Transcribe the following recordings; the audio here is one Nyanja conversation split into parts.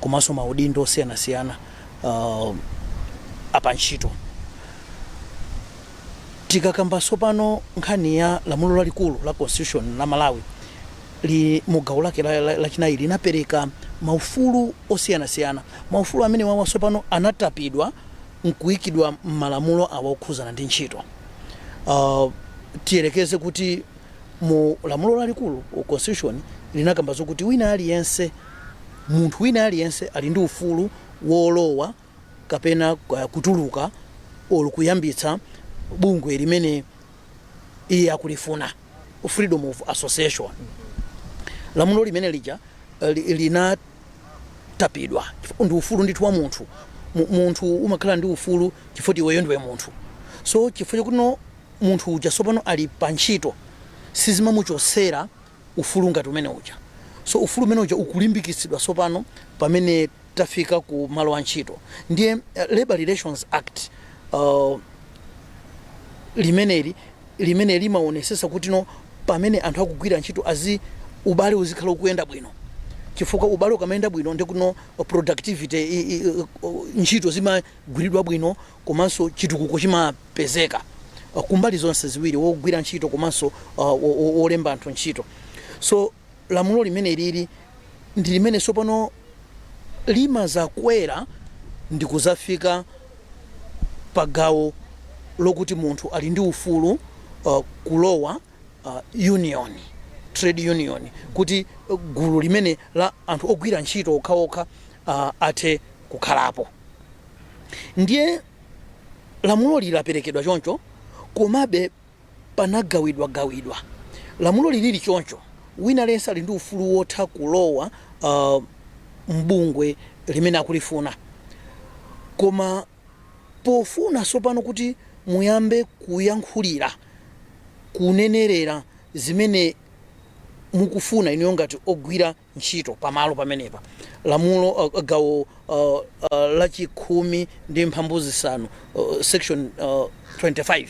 Komanso maudindo osiyanasiyana apantchito. Tikakamba tsopano nkhani ya lamulo lalikulu la Constitution la Malawi, li mu gawo lake lachinayi linapereka maufulu osiyanasiyana. Maufulu amene wawa tsopano anatapidwa nkuyikidwa m'malamulo awa okhuzana ndi ntchito. Tiyerekeze kuti mu lamulo lalikulu, Constitution, linakamba zokuti wina aliyense, munthu wina aliyense ali ndi ufulu wolowa kapena kutuluka or kuyambitsa bungwe limene iye akulifuna, freedom of association. Lamulo limene lija linatapidwa. Ndi ufulu ndithu wa munthu. Munthu umakhala ndi ufulu chifukwa iweyo ndiwe munthu. So chifukwa chakuti no munthu uja tsopano ali pa ntchito, sizimamuchotsera ufulu ngati umene uja. So ufulu umene uja ukulimbikitsidwa tsopano pamene tafika ku malo a ntchito. Ndiye Labor Relations Act limeneli limene limaonesesa kuti no pamene anthu akugwira ntchito azi ubale uzikhala ukuyenda bwino, chifukwa ubale ukamayenda bwino ndi kuno productivity, ntchito zimagwiridwa bwino komanso chitukuko chimapezeka kumbali zonse ziwiri, wogwira ntchito komanso wolemba anthu ntchito. So lamulo limene lili ndi limene tsopano limazakwera ndi kuzafika pa gawo lokuti munthu ali ndi ufulu kulowa union, trade union, kuti gulu limene la anthu ogwira ntchito okhaokha athe kukhalapo. Ndiye lamulo lilaperekedwa choncho, komabe panagawidwagawidwa. Lamulo lilili choncho, wina aliyense ali ndi ufulu wotha kulowa mbungwe limene akulifuna, koma pofuna tsopano kuti muyambe kuyankhulira, kunenerera zimene mukufuna inuyo ngati ogwira ntchito pamalo pamenepa, lamulo gawo lachikhumi ndi mphambu zisanu, section 25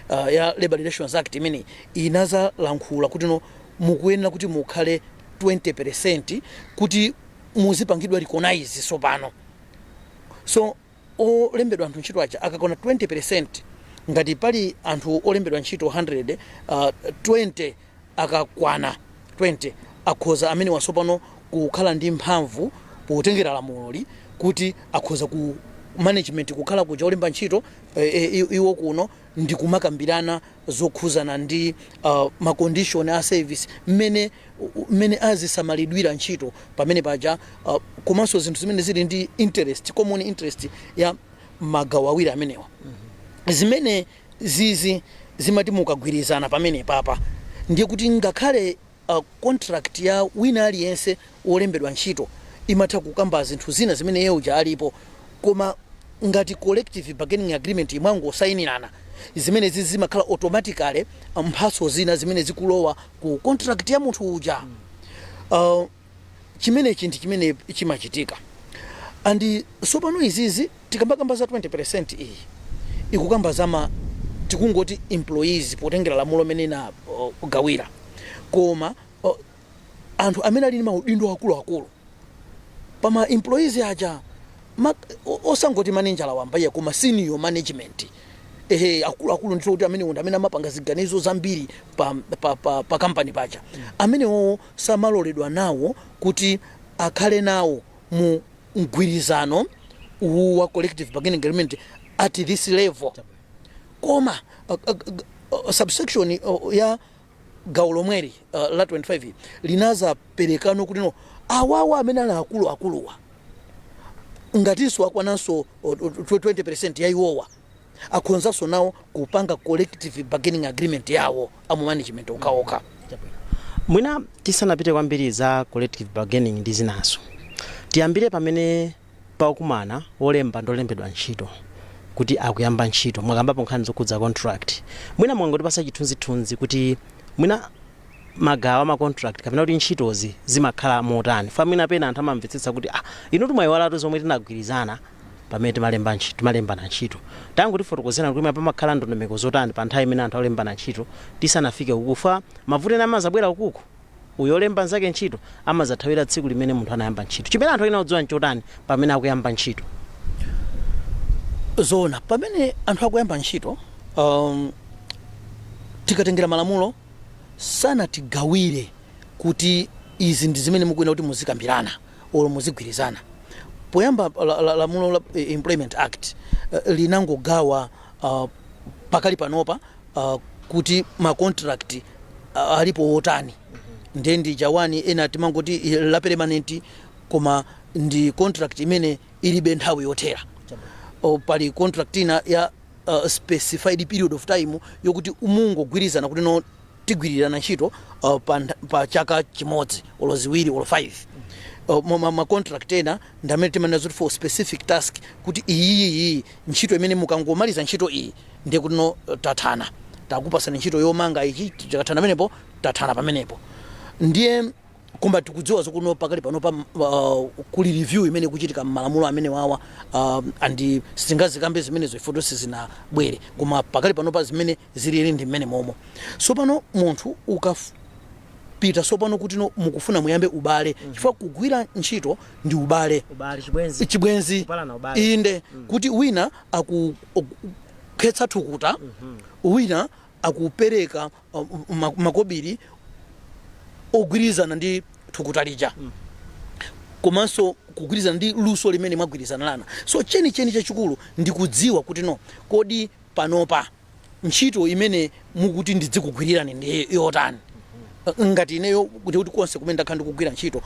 ya Labor Relations Act imene inazalankhula kuti no mukuyenera kuti mukhale 20% kuti muzipangidwa recognize tsopano. So olembedwa anthu ntchito aja akakwana 20%, ngati pali anthu olembedwa ntchito 100, 20 akakwana 20, akhoza amene wasopano kukhala ndi mphamvu potengera lamuloli kuti akhoza ku management kukhala kuja, olemba ntchito iwo kuno, ndi kumakambirana zokhuzana ndi ma condition a service, mmene azisamalidwira ntchito pamene paja, komanso zinthu zimene zili ndi interest, common interest ya magawo awiri amenewa. Zimene zizi zimati mukagwirizana pamene papa, ndiye kuti ngakhale contract ya wina aliyense wolembedwa ntchito imatha kukamba zinthu zina zimene iye uja alipo, koma ngati collective bargaining agreement imwangosayinirana, zimene zizi zimakhala automatically mphatso zina zimene zikulowa ku contract ya munthu uja. Chimenechi ndi chimene chimachitika. And sopano izizi tikambakamba za 20% iyi ikukamba zama tikungoti employees potengera lamulo limene na gawira, koma anthu amene ali ndi maudindo akuluakulu pama employees aja, osangoti manenjala wamba iye, koma senior management, ehe, akuluakulu ndithu, kuti amene ndi amene amapanga ziganizo zambiri pa company paja, amenewo samaloledwa nawo kuti akhale nawo mu mgwirizano uwu wa collective bargaining agreement at this level. Koma subsection ya gawo lomweli la 25 linazaperekano kuti no awawa amene ali akuluakuluwa, ngatinso akwananso 20% ya iwowa, akhonzanso nawo kupanga collective bargaining agreement yawo amu management okhaokha. Mwina tisanapite kwambiri za collective bargaining ndi zinazo, tiyambire pamene pakumana wolemba ndi olembedwa ntchito kuti akuyamba ntchito. Mwakambapo nkhani zokhudza contract. Mwina mwangotipasa chithunzithunzi kuti mwina magawo ama contract kapena kuti ntchitozi zimakhala motani. Fa mwina pena anthu amamvetsetsa kuti ah, inu timayiwalatu zomwe tinagwirizana pamene timalemba ntchito, timalembana ntchito. Tangotifotokozera kuti mwina pamakhala ndondomeko zotani pa nthawi imene anthu alembana ntchito tisanafike ukufa mavuto ena amazabwera ukuku. Uyo olemba nzake ntchito amazathawira tsiku limene munthu anayamba ntchito. Chimene anthu ena odziwa nchotani pamene akuyamba ntchito? Zoona, pamene anthu akuyamba ntchito, tikatengera malamulo sanatigawire kuti izi ndi zimene mukuyenera kuti muzikambirana olo muzigwirizana. Poyamba lamulo la Employment Act linangogawa pakali panopa kuti ma contract alipo otani. Ndiye ndi chawani ena timangoti la permanent, koma ndi contract imene ilibe nthawi yothera. Pali contract ina ya specified period of time yokuti mungogwirizana kuti no, tigwirirana ntchito pa chaka chimodzi olo 2 olo 5. Ma contract ena ndi amene timanena zoti for specific task, kuti iyiyi ntchito imene mukangomaliza ntchito iyi ndiye kuti no, tathana, takupasani ntchito yomanga ichi, tikathana pamenepo tathana pamenepo. Ndiye koma tikudziwa zokuno pakali panopa kuli review imene ikuchitika m'malamulo amene wawa, and sitingazikambe zimenezo ifoto sizinabwere, koma pakali panopa zimene zilili ndi mmene momo. So pano munthu ukapita sopano kuti no, mukufuna muyambe ubale, chifukwa kugwira ntchito ndi ubale. Ubale, chibwenzi. Chibwenzi. Kupalana ubale. Inde, kuti wina akukhetsa thukuta, wina akupereka makobiri ogwirizana ndi thukuta lija, komanso kugwirizana ndi luso limene mwagwirizana lana. So chenicheni chachikulu ndi kudziwa kuti no, kodi panopa ntchito imene mukuti ndidzikugwirirani ndi yotani? Ngati ineyo kuti konse kumene ndakhala ndikugwira ntchito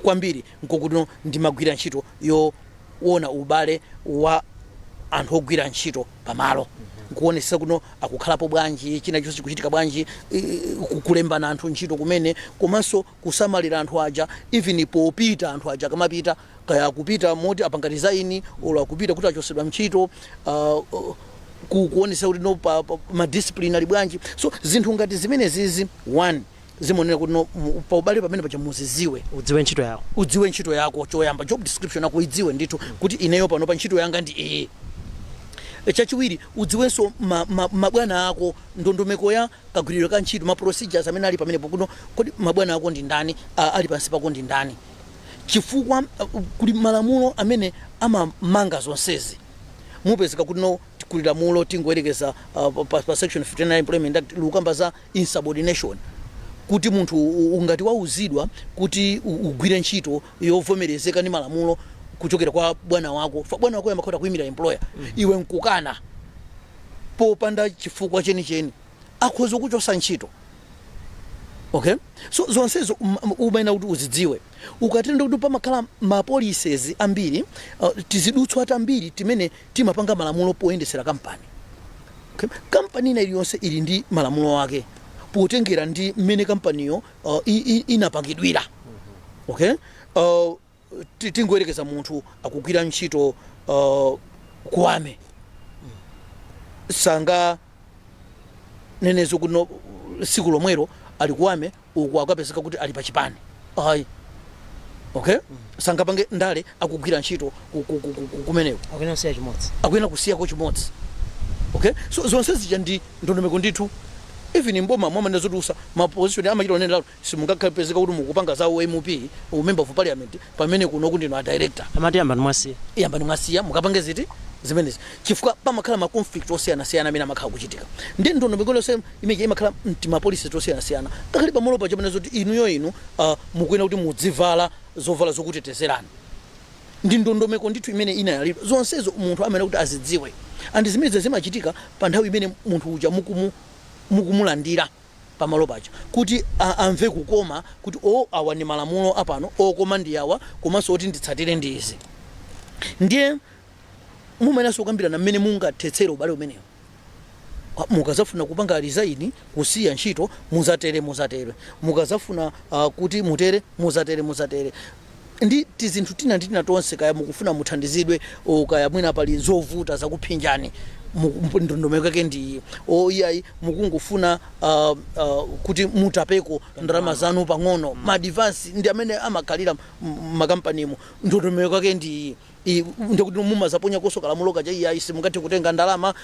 kwambiri nkokuti no, ndimagwira ntchito yoona ubale wa anthu ogwira ntchito pamalo, nkuonetsetsa kuno akukhalapo bwanji, china chonse chikuchitika bwanji, kulembana anthu ntchito kumene, komanso kusamalira anthu aja, even popita anthu aja akamapita, kaya akupita moti apanga resign olo akupita kuti achosedwa ntchito, kuonetsa kuti no, pa ma discipline ali bwanji. So zinthu ngati zimene zizi, one, zimaonera kuti no, pa ubale pamene paja muziziwe. Udziwe ntchito yako. Udziwe ntchito yako choyamba, job description yako idziwe ndithu kuti ineyo pano pa ntchito yanga ndi iyi. Chachiwiri, udziwenso mabwana ako, ndondomeko ya kagwiridwe ka ntchito, ma procedures amene ali pamenepo kuno, kodi mabwana ako ndi ndani, ali pansi pako ndi ndani? Chifukwa kuli malamulo amene amamanga zonsezi. Mupezeka kuti no, kuli lamulo, tingoyerekeza, pa section 59 Employment Act likukamba za insubordination, kuti munthu ungati wauzidwa kuti ugwire ntchito yovomerezeka ndi malamulo kuchokera kwa bwana wako, fa bwana wako yamakhoza kuyimira employer, iwe nkukana popanda chifukwa chenicheni, akhoza kuchosa ntchito. Okay, so zonsezo umayenera kuti uzidziwe. Ukatenda kuti pamakhala ma policies ambiri, tizidutswa tambiri timene timapanga malamulo poyendesera kampani. Okay? Kampani ina iliyonse ili ndi malamulo ake potengera ndi mmene kampaniyo inapangidwira. Okay, tingoyerekeza munthu akugwira ntchito ku army, sanga nenezo kuti no, siku lomwelo ali ku army uku akapezeka kuti ali pachipani, ayi. Okay, sangapange ndale akugwira ntchito kumeneko. Akuyenera kusiya chimodzi. Akuyenera kusiyako chimodzi. Okay, so zonse zija ndi ndondomeko ndithu. Even mboma mwamanena zoti usa ma position amachita onena simungakhapezeka kuti mukupanga za MP, member of parliament, pamene kuno ndinu a director. Amati yambani mwasiya. Yambani mwasiya mukapange ziti zimenezi, chifukwa pamakhala ma conflict osiyanasiyana amene amakhala kuchitika ndi ndondomeko yonse imene imakhala mtima policy tosiyanasiyana. Ngakhale pamalo paja pamene zoti inuyo inu mukuyenera kuti mudzivala zovala zokutetezerani, ndi ndondomeko ndithu imene inayalidwa. Zonsezo munthu amene kuti azidziwe, and zimenezi zimachitika pa nthawi imene munthu uja mukumulandira pamalo paja, kuti amve kukoma kuti o, awa ndi malamulo apano okoma ndi awa, komanso oti nditsatire ndi izi. Ndiye mumayenanso kukambirana mmene mungathetsere ubale umenewo. Mukazafuna kupanga resign, kusiya ntchito, muzatere, muzatere, mukazafuna kuti mutere, muzatere, muzatere, ndi tizinthu tina ndi tina tonse. Kaya mukufuna muthandizidwe, o kaya mwina pali zovuta zakuphinjani. Ndondomeko yake ndi o iyayi, mukungofuna kuti mutapeko ndalama zanu pang'ono, ma advance ndi amene amakhalira makampanimu, ndondomeko yake ndi ndikuti mumazaponya koso kalamulo kaja, iyayi, simungathe kutenga ndalama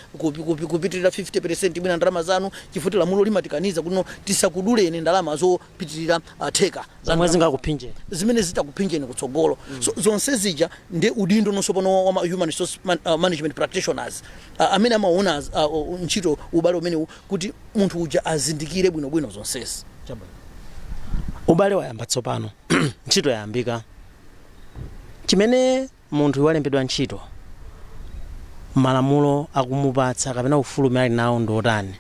kupitirira 50% mwina ndalama zanu, chifukwa lamulo limatikaniza kuno tisakuduleni ndalama zopitirira theka zomwe zingakuphinjeni. Zimene zitakuphinjeni kutsogolo. So zonse zija ndi udindo nonso pano wa human resource management practitioners amene amaona ntchito ubale umenewu kuti munthu uja azindikire bwinobwino zonsezi. Ubale wayamba tsopano, ntchito yayambika. Chimene munthu walembedwa ntchito, malamulo akumupatsa kapena ufulu umene ali nawo ndi otani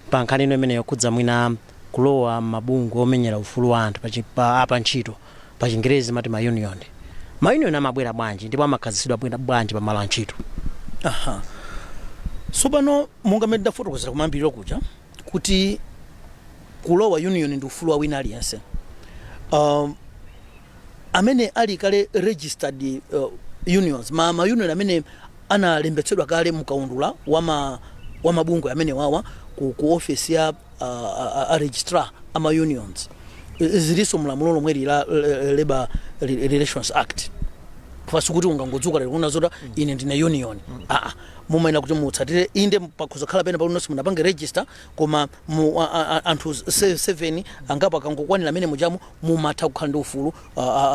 pa nkhani ino imene yokhudza mwina kulowa mabungwe omenyera ufulu wa anthu apa ntchito, pa Chingerezi mati ma union? Ma union amabwera bwanji ndipo amakhazikitsidwa bwanji pa malo a ntchito? Aha, tsopano monga mmene ndafotokozera kumayambiriro kuja kuti kulowa union ndi ufulu wa wina aliyense, amene ali kale registered unions, ma union amene analembetsedwa kale mukaundula wa mabungwe amene wawa ku office ya a registrar ama unions, zilinso mlamulo lomweli la Labor Relations Act. Sikuti ungangodzuka lero kuna zota ine ndine union. Aa, mumayenera kuti mutsatire. Inde, pakhoza khala pena palonse munapange register, koma anthu 7 angapo akangokwanira amene mujamu, mumatha kukhala ndi ufulu,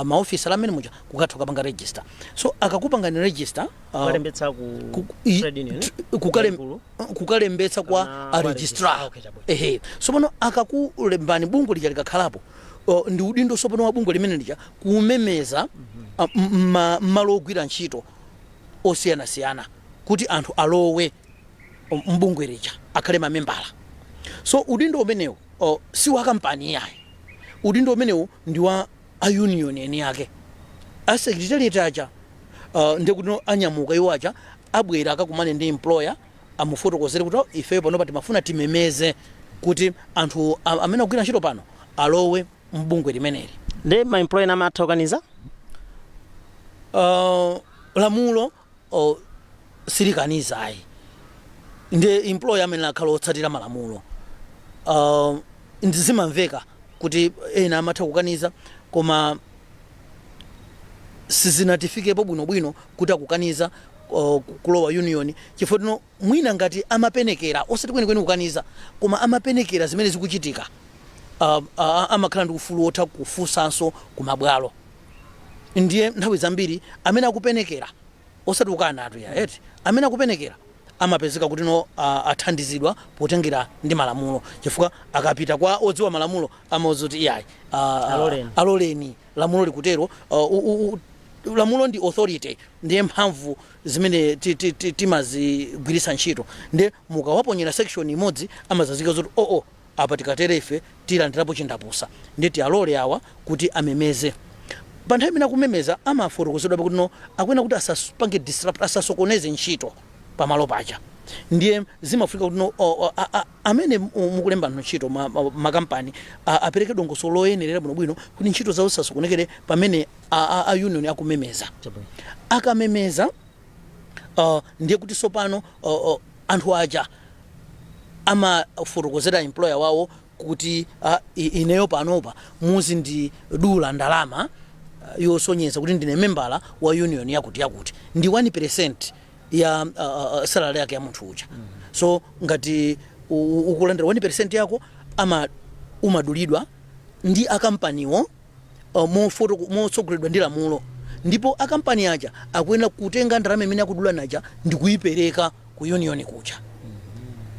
maofisa amene muja kukatha kukapanga register. So akakupangani register, Kukalembetsa ku trade union? Yaikulu? Kukalembetsa kwa Kana a kwa registrar. Registrar, okay, chabwino. Ehe, sopano akakulembani, bungwe lija likakhalapo, ndi udindo sopano wa bungwe limene lija kumemeza malo ogwira ntchito osiyanasiyana kuti anthu alowe mbungwe lija, akhale mamembala. So udindo umenewu si wa kampani yayi, udindo umenewu ndi wa a union eni yake, a secretariat aja. Ndikuti no anyamuka iwo aja, abwera akakumane ndi employer, amufotokozere kuti, "Oh, ifeyo panopa timafuna timemeze kuti anthu amene akugwira ntchito pano alowe mbungwe limeneli." Ndi ma employer amatha kukaniza? Lamulo silikaniza ayi, ndi employer amene akhala otsatira malamulo. Zimamveka kuti ena amatha kukaniza, koma sizinatifikepo bwinobwino kuti akukaniza kulowa union, chifukwa tino mwina ngati amapenekera, osati kwenikweni kukaniza, koma amapenekera zimene zikuchitika, amakhala ndi ufulu wotha kufunsanso kumabwalo. Ndiye nthawi zambiri amene akupenekera, osati kukana atu ya eti, amene akupenekera amapezeka kuti no athandizidwa potengera ndi malamulo, chifukwa akapita kwa odziwa malamulo amauza kuti iyayi, Aloleni. Aloleni, lamulo likutero. Lamulo ndi authority, ndiye mphamvu zimene timazigwiritsa ntchito. Ndiye mukawaponyera section imodzi, amazazika zoti oo, apa tikatere ife tilandirapo chindapusa, ndiye tialole awa kuti amemeze. Pa nthawi imene akumemeza, amafotokozedwa kuti no akuyenera kuti asapange disrupt, asasokoneze ntchito pamalo paja. Ndiye zimafunika kuti no amene mukulemba ntchito makampani apereke dongosolo loyenerera bwinobwino kuti ntchito zawo zisasokonekere pamene a union akumemeza. Akamemeza, ndiye kuti sopano anthu aja amafotokozera employer wawo kuti ineyo panopa muzindidula ndalama yosonyeza kuti ndine membala wa union yakuti yakuti, ndi 1% ya salary yake ya munthu uja. So ngati ukulandira 1% yako, ama umadulidwa ndi akampaniwo motsogoleredwa ndi lamulo, ndipo akampani aja akuyenera kutenga ndalama imene akudula naja ndi kuyipereka ku union kuja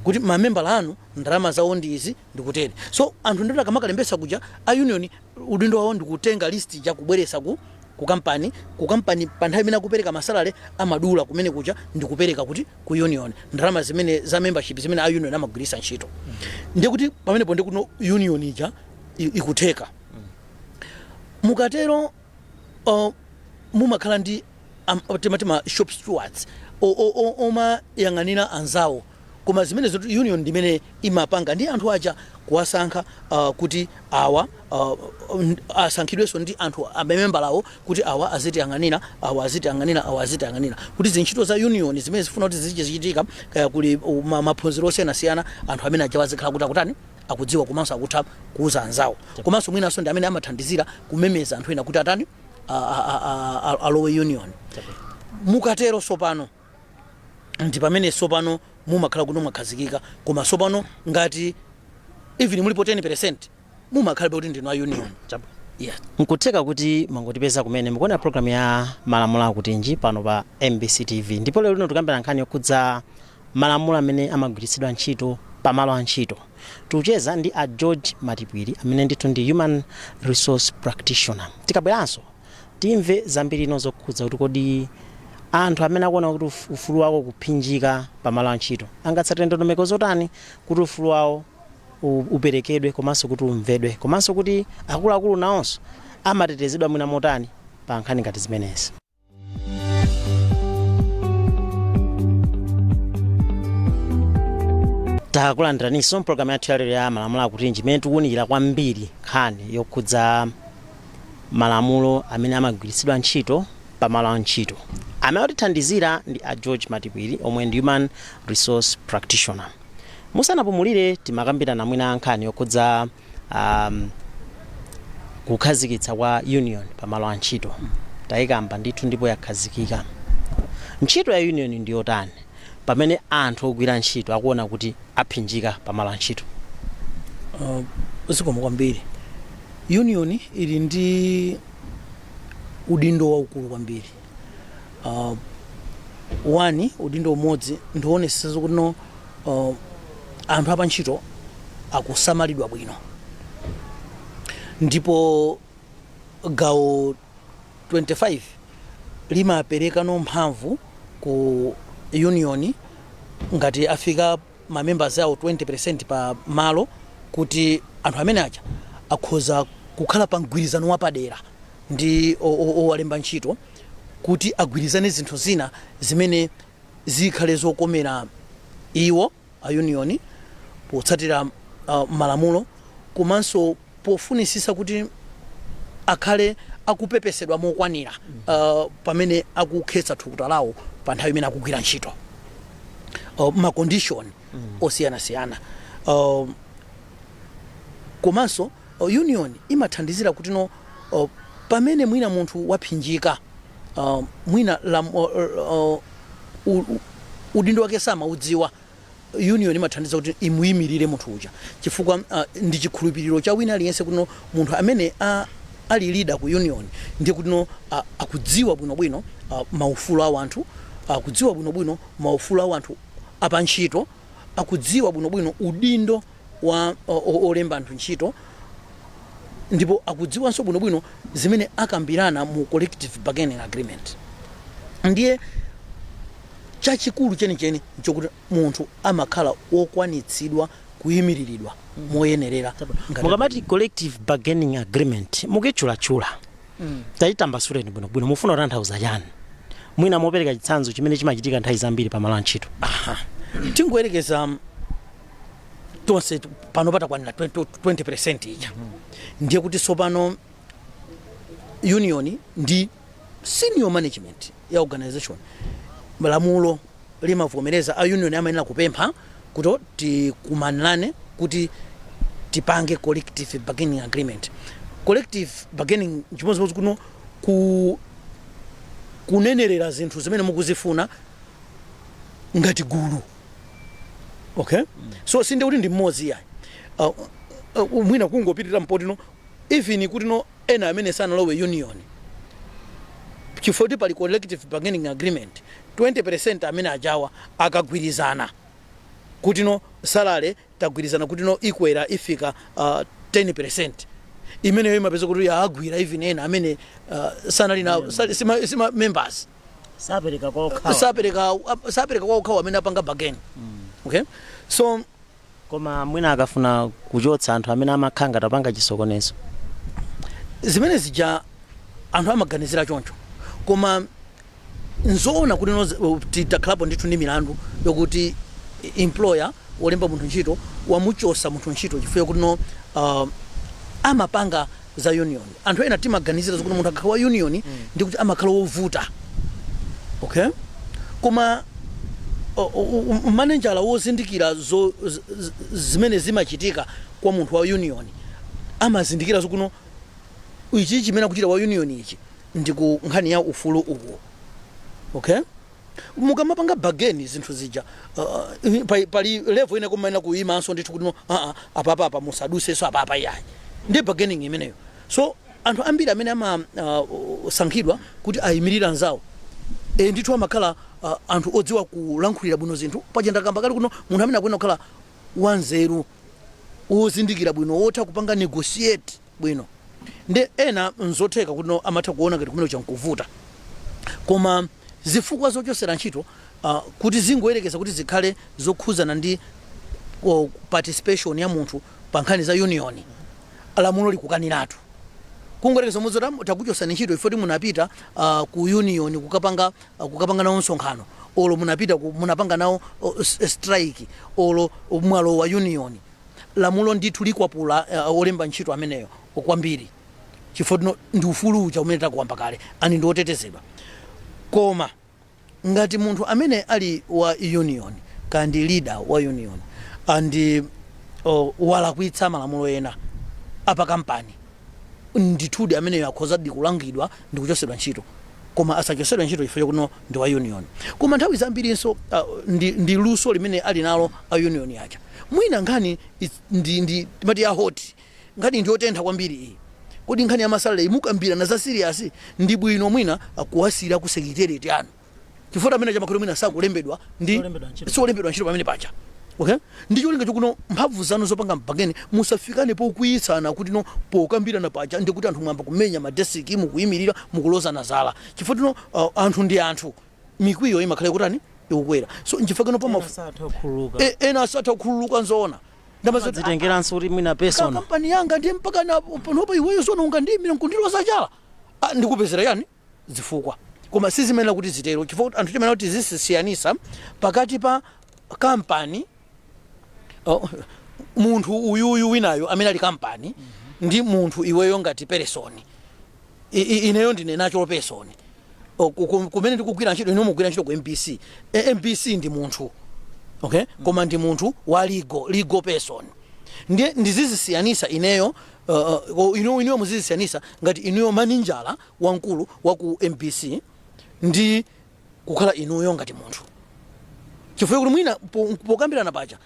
kuti mamembala anu ndalama zawo ndi izi, ndikutere. So anthu ndoti akamakalembesa kuja, a union udindo wawo ndikutenga list ija kubweresa ku kampani. Pa nthawi imene akupereka ma salary, amadula kumene kuja ndikupereka kuti ku union ndalama zimene za membership zimene a union amagwiritsa ntchito. Ndiye kuti pamenepo ndi kuno union ija ikutheka. Mukatero, mumakhala ndi timati ma shop stewards omayang'anira anzawo. Koma zimene zoti union ndimene imapanga ndi anthu aja kuwasankha kuti awa asankhidwenso ndi anthu amemembalawo kuti awa azitiyang'anira, awa azitiyang'anira, awa azitiyang'anira, kuti zintchito za union zimene zifuna kuti zichitika, kaya kuli maphunziro osiyanasiyana, anthu amene aja azikhala kuti akutani, akudziwa komanso akutha kuuza anzawo. Komanso mwinanso ndi amene amathandizira kumemeza anthu ena kuti atani, alowe union. Mukatero sopano ndi pamene sopano mumakhala kuti mwakhazikika. Koma sopano ngati even mulipo 10, mumakhalabe kuti ndinu a union. Yeah. Nkutheka kuti mwangotipeza kumene, mukuona program ya Malamulo Akutinji pano pa MBC TV, ndipo lero lino tikambira nkhani yokhudza malamulo amene amagwiritsidwa ntchito pamalo a ntchito. Tikucheza ndi a George Matipwiri amene ndithu ndi human resource practitioner. Tikabweranso timve zambiri ino zokhudza kuti kodi anthu amene akuona kuti ufulu wawo kuphinjika pamalo a ntchito angatsatire ndondomeko zotani kuti ufulu wawo uperekedwe komanso kuti umvedwe, komanso kuti akuluakulu nawonso amatetezedwa mwina motani pa nkhani ngati zimenezi. Takulandiraninso mpulogalamu yathu yalero ya Malamulo Akutinji, imene tikuwunikira kwambiri nkhani yokhudza malamulo amene amagwiritsidwa ntchito pamalo a ntchito. Amene otithandizira ndi a George Matipwiri omwe ndi human resource practitioner. Musanapumulire timakambirana mwina nkhani yokhudza kukhazikitsa kwa union pamalo a ntchito. Tayikamba ndithu ndipo yakhazikika. Ntchito ya union ndi yotani pamene anthu ogwira ntchito akuona kuti aphinjika pamalo a ntchito? Zikomo kwambiri. Union ili ndi udindo waukulu kwambiri. One, udindo umodzi ndionetsetsa kuti no anthu apantchito akusamalidwa bwino, ndipo gawo 25 limapereka no mphamvu ku union ngati afika ma members awo 20% pa malo, kuti anthu amene aja akhoza kukhala pa mgwirizano wapadera ndi owalemba ntchito kuti agwirizane zinthu zina zimene zikhale zokomera iwo a union potsatira malamulo, komanso pofunisisa kuti akhale akupepesedwa mokwanira pamene akukhetsa thukuta lawo pa nthawi imene akugwira ntchito, ma condition osiyanasiyana. Komanso union imathandizira kuti no pamene mwina munthu waphinjika, mwina udindo wake samaudziwa, union imathandiza kuti imuyimirire munthu uja, chifukwa ndi chikhulupiriro cha wina aliyense kuti no munthu amene ali leader ku union ndiye kuti no akudziwa bwinobwino maufulu a anthu, akudziwa bwinobwino maufulu a anthu apantchito, akudziwa bwinobwino udindo wa olemba anthu ntchito, ndipo akudziwanso bwinobwino zimene akambirana mu collective bargaining agreement. Ndiye chachikulu chenicheni nchokuti munthu amakhala wokwanitsidwa kuyimiriridwa moyenerera Mukamati collective bargaining agreement, mukitchulatchula, tachitambasuleni bwinobwino, mufuna kutanthauza chani, mwina mopereka chitsanzo chimene chimachitika nthawi zambiri pamalo a ntchito? Aha. Tingoyerekeza tonse pano patakwanira 20% ija, ndiye kuti tsopano union ndi senior management ya organization, lamulo limavomereza a union amayenera kupempha kuti tikumanirane kuti tipange collective bargaining agreement. Collective bargaining chimodzimodzi kuno kunenerera zinthu zimene mukuzifuna ngati gulu, okay? So sinde kuti ndi mmodzi yayi, mwina kungopitirira mpotino even kuti no ena amene sanalowe union, chifukwa kuti pali collective bargaining agreement, 20% amene ajawa akagwirizana kuti no salary tagwirizana kuti no ikwera ifika 10%, imeneyo imapeza kuti yaagwira even ena amene sanali na sima members. Sapereka kwa okhawa. Sapereka kwa okhawa amene apanga bargain, okay? So Koma mwina akafuna kuchotsa anthu amene amakhala ngati apanga chisokonezo? Zimene zija anthu amaganizira choncho, koma nzoona kuti no takhalapo ndithu ndi milandu yokuti Employer, wolemba munthu ntchito, wamuchosa munthu ntchito chifukwa kuti no amapanga za union. Anthu ena timaganizira zokuti munthu akakhala wa union ndi kuti amakhala wovuta, okay? Koma manenjala wozindikira zimene zimachitika kwa munthu wa union amazindikira zokuno ichi chimene akuchita wa union ichi ndi ku nkhani ya ufulu uwu, okay? Mukamapanga bargain zinthu zija, pali level ine kumaena kuyimanso ndithu kuti no, apapa apa musadusenso apapa, iyayi. Ndi bargaining imeneyo. So anthu ambiri amene amasankhidwa kuti ayimirire anzawo, ndithu amakhala anthu odziwa kulankhulira bwino zinthu. Paja ndakamba kale kuno, munthu amene akuyenera kukhala wanzeru, wozindikira bwino, wotha kupanga negotiate bwino. Ndi ena nzotheka kuti no, amatha kuona ngati kumene chankuvuta. Koma zifukwa zochosera ntchito, kuti zingoyerekeza kuti zikhale zokhuzana ndi participation ya munthu pa nkhani za union, lamulo likukaniratu. Kungoyerekeza muzoti takuchosani ntchito ifoti munapita ku union kukapanga nawo msonkhano, olo munapita munapanga nawo strike, olo mwalo wa union, lamulo ndithu likwapula olemba ntchito ameneyo kwambiri, chifukwa tino ndi ufulu uja umene takuwamba kale ani ndi wotetezedwa. Koma ngati munthu amene ali wa union kandi leader wa union andi walakwitsa malamulo ena apa kampani, ndithudi ameneyo akhozadi kulangidwa ndi kuchosedwa ntchito, koma asachosedwe ntchito chifukwa chakuno ndi wa union. Koma nthawi zambirinso ndi luso limene ali nalo a union aja. Mwina nkhani ndi timati ya hot, nkhani ndi yotentha kwambiri iyi. Kodi nkhani ya ma salary imukambirana za serious, ndi bwino mwina kuwasiyira ku secretariat anu, chifukwa amene chamakhalo mwina sakulembedwa ndi Solembedwa ntchito. Solembedwa ntchito pamene paja, okay? Ndi cholinga chokuno mphamvu zanu zopanga bargain musafikane pokwiyitsana, kuti no, pokambirana paja ndi kuti anthu mwamba kumenya madesiki, mukuyimirira, mukulozana zala, chifukwa tino anthu ndi anthu, mikwiyo imakhala ikutani, ikukwera. So nchifukwa kino pama Satha kukhululuka. Ena asatha kukhululuka, nzoona. Ndamazoti Zitengeranso kuti mwina personal. Kampani yanga ndiye mpaka na panopa iweyo zona ungandiyimira nkundiloza chala? Ah, ndikupezera yani zifukwa. Koma sizimenera kuti zitero, chifukwa kuti anthu timenera kuti zisisiyanisa pakati pa kampani, oh, munthu uyuyu winayo amene ali kampani ndi munthu iweyo ngati person. Ineyo ndine natural person. Kumene ndikugwira ntchito, inu mugwira ntchito ku MBC. MBC ndi munthu, okay? Koma ndi munthu wa legal person. Ndiye ndizizisiyanisa ineyo, inuyo muzizisiyanisa ngati inuyo maninjala wamkulu wa ku MBC ndi kukhala inuyo ngati munthu, chifukwa kuti mwina pokambirana paja,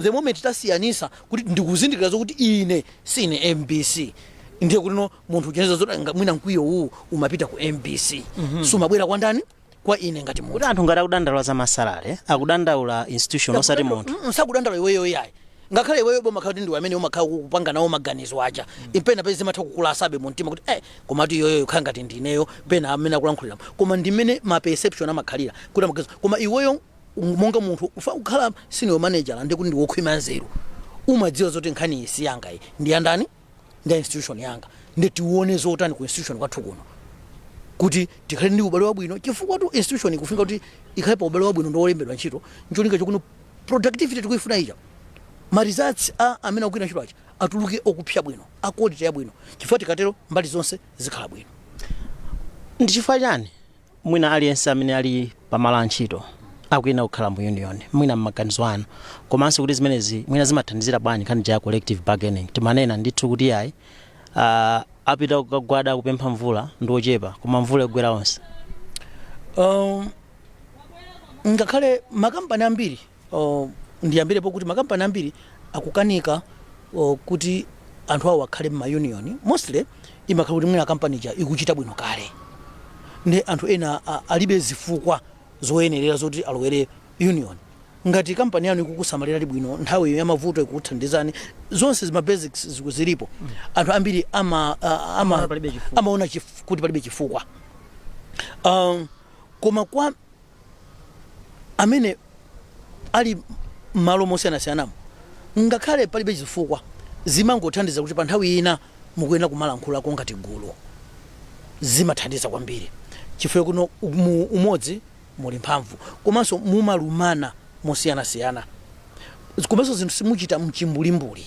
the moment tasiyanisa kuti ndikuzindikira zokuti ine sine MBC, ndiye kuti no, munthu ucheneza zoti mwina mkwiyo uwu umapita ku MBC, sumabwera kwa ndani, kwa ine ngati munthu. Kuti anthu ngati akudandaula za ma salary, akudandaula institution osati munthu. Sakudandaula iweyo iyayi. Ngakhale iweyo bomakhala kuti ndiwe amene umakhala kupanga nawo maganizo aja, impena pezi zimatha kukulasabe mu mtima kuti komatu iyoyo ikhala ngati ndineyo pena amene akulankhulira. Koma ndimene ma perception amakhalira kuti amaganizo, koma iweyo monga munthu ufa kukhala senior manager ndi kuti ndi wokhwima nzeru, umadziwa zoti nkhani iyi si yanga, iyi ndi yandani, ndi ya institution yanga. Ndi tione zotani ku institution kwathu kuno kuti tikhale ndi ubale wabwino, chifukwa tu institution ikufunika kuti ikhale pa ubale wabwino ndi wolembedwa ntchito, ncholinga chokuno productivity tikuifuna ija, ma results a amene akugwira ntchito aja atuluke okupsya bwino, a quality yabwino, chifukwa tikatero mbali zonse zikhala bwino. Ndi chifukwa chani mwina aliyense amene ali pamalo a ntchito akuyenera kukhala mu union, mwina mmaganizo anu, komanso kuti zimenezi mwina zimathandizira bwanji nkhani ya collective bargaining? Timanena ndithu kuti yayi, apita kukagwada kupempha mvula ndi ochepa, koma mvula igwera onse. Ngakhale makampani ambiri, ndiyambirepo kuti makampani ambiri akukanika kuti anthu awo akhale mma union. Mostly imakhala kuti mwina kampani ija ikuchita bwino kale, ndi anthu ena alibe zifukwa zoyenerera zoti alowere union. Ngati kampani yanu ikukusamalirani bwino, nthawi ya mavuto ikukuthandizani, zonse zima basics zilipo, anthu ambiri Amaona palibe chifukwa. Amaona kuti palibe chifukwa. Koma kwa amene ali m'malo mosiyanasiyanamo, ngakhale palibe chifukwa, zimangothandiza kuti pa nthawi ina mukuyenera kumalankhulako ngati gulu. Zimathandiza kwambiri chifukwa kuno mu umodzi muli mphamvu, komanso mumalumana. mosiyanasiyana. Komanso zinthu simuchita mchimbulimbuli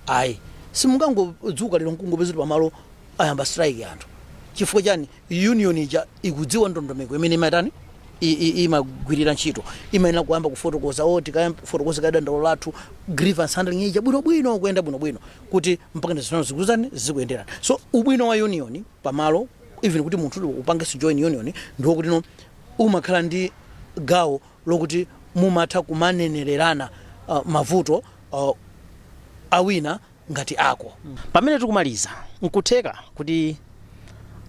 ayi. Simungangodzuka lero nkungopeza kuti pamalo ayamba strike anthu. Chifukwa chani? Union ija ikudziwa ndondomeko imene imatani, imagwirira ntchito. Imayenera kuyamba kufotokoza, o tikafotokoza kadandaulo lathu, grievance handling ija bwinobwino, kuyenda bwinobwino kuti mpaka zinthu zikuzani, zikuyenderana. So ubwino wa union pamalo, even kuti munthu upangenso join union, ndiwo kuti no, umakhala ndi gawo lokuti mumatha kumanenererana mavuto awina ngati ako. Pamene tikumaliza, nkutheka kuti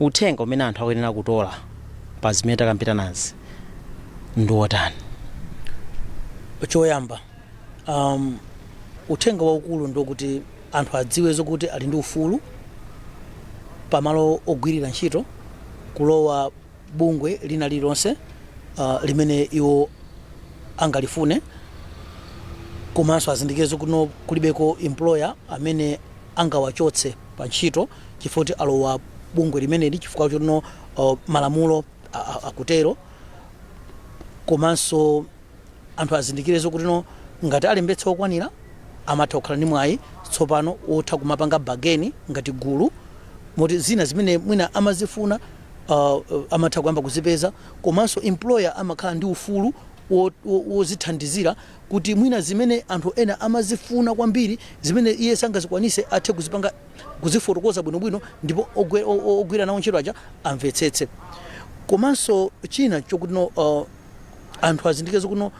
uthenga umene anthu akuyenera kutola pa zimene takambira nazi ndi wotani? Choyamba, uthenga waukulu ndiokuti anthu adziwe zokuti ali ndi ufulu pamalo ogwirira ntchito kulowa bungwe lina lililonse limene iwo angalifune. Komanso azindikire zokuti no, kulibeko employer amene angawachotse pa ntchito chifukwa kuti alowa bungwe limeneli, chifukwa choti no, malamulo akutero. Komanso anthu azindikire zokuti no, ngati alembetsa okwanira, amatha kukhala ndi mwayi tsopano wotha kumapanga bargain ngati gulu, moti zina zimene mwina amazifuna amatha kuyamba kuzipeza. Komanso employer amakhala ndi ufulu wozithandizira kuti mwina zimene anthu ena amazifuna kwambiri, zimene iye sangazikwanise, athe kuzipanga, kuzifotokoza bwinobwino, ndipo ogwira nawo ntchito aja amvetsetse. Komanso china chokuti no, anthu azindikire zokuti no,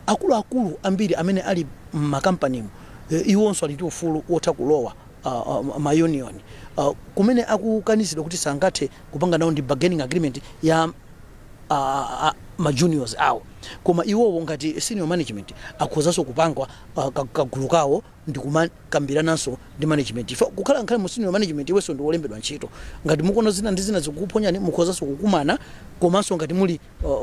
akuluakulu ambiri amene ali m'makampanimu, iwonso ali ndi ufulu wotha kulowa ma union. Kumene akukanizidwa kuti sangathe kupanga nawo ndi bargaining agreement ya ma juniors awo, koma iwowo ngati senior management akhozanso kupangwa kagulu kawo ndi kumakambirananso ndi management. Ifo kukhala nkhale mu senior management, iwenso ndi wolembedwa ntchito. Ngati mukuona zina ndi zina zikukuphonyani, mukhozanso kukumana. Komanso ngati muli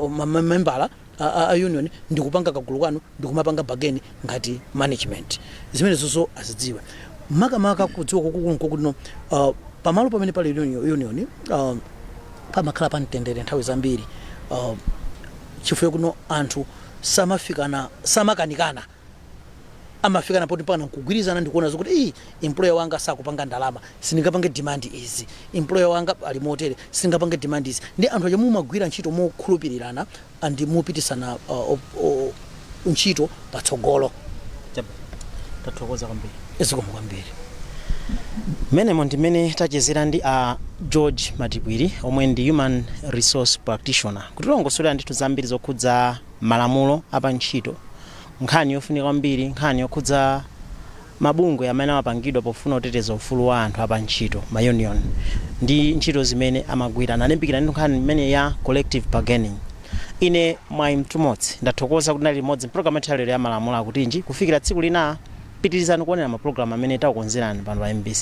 mamembala a union, ndi kupanga kagulu kanu ndi kumapanga bargain ngati management. Zimene zonso azidziwe. Makamaka kudziwa kwakukulu nkokuti no, pamalo pamene pali union, pamakhala pa mtendere nthawi zambiri, chifukwa kuno anthu samafikana, samakanikana, amafikana poti mpaka nkugwirizana ndikuona zokuti iyi employer wanga sakupanga ndalama, sindingapange demand izi. Employer wanga ali motere, sindingapange demand izi. Ndi anthu aja mumagwira ntchito mokhulupirirana andi mupitisana ntchito patsogolo. Tathokoza kwambiri. Zikomo kwambiri. Mmenemo ndimene tachezera ndi a George Matipwiri, omwe ndi human resource practitioner, kutilongosolera ndithu zambiri zokhudza malamulo apantchito, nkhani yofunika kwambiri, nkhani yokhudza mabungwe amene amapangidwa pofuna kuteteza ufulu wa anthu apantchito, ma union, ndi ntchito zimene amagwira. Nalimbikira ndithu nkhani imene ya collective bargaining. Ine Mwayi Mtumodzi ndathokoza kuti nali limodzi mpulogalamu yathu yalero ya Malamulo Akutinji. Kufikira tsiku lina, pitirizani kuonera mapulogalamu amene takukonzerani pano pa MBC.